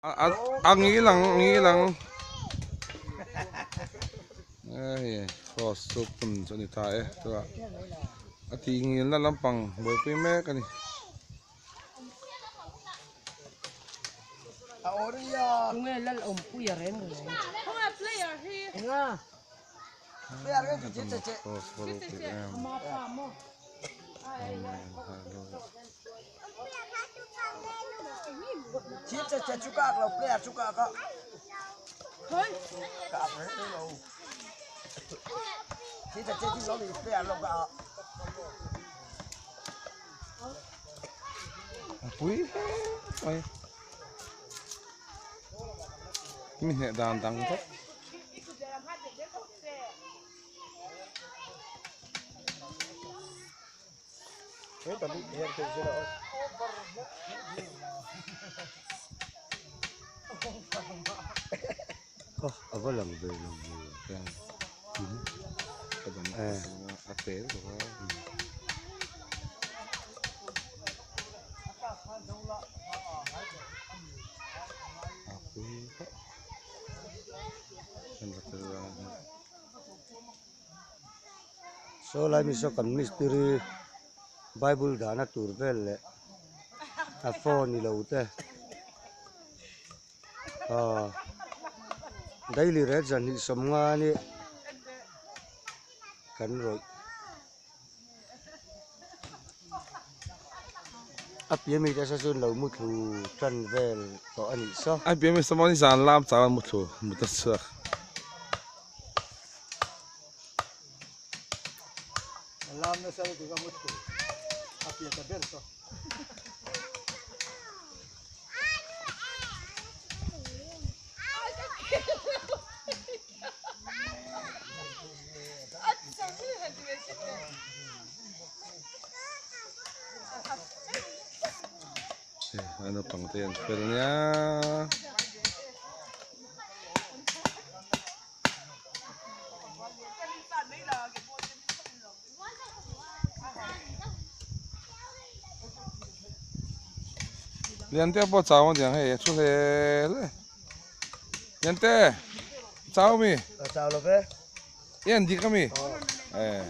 A ngil ang a ngil ang hei cross chu phun chu a ni ta e chutah a tih ngilna lampang buaipui mek a ni. A pui hle mai mi hneh dan dang vek. A va lang ve lo ve a tel bawk a. A pui vak Saw lai mi saw kan mistiri bible dahna tur vel leh a phone ni lo te aw daily rate zahnih sawmnga a nih kan rawih. A pian mi te saw chuan lo muthlu tan vel tawh a nih saw. A pian mi saw mahni zan lam chau a muthlu mut a chhuak. Lam nasa lutuk a muthlu a pian ta ber saw. A naupang te an fel nia. Liante pawh chau aniang hei a thu hle hle. Liante chau ami? Chau lo ve. I en dik ami? Eh.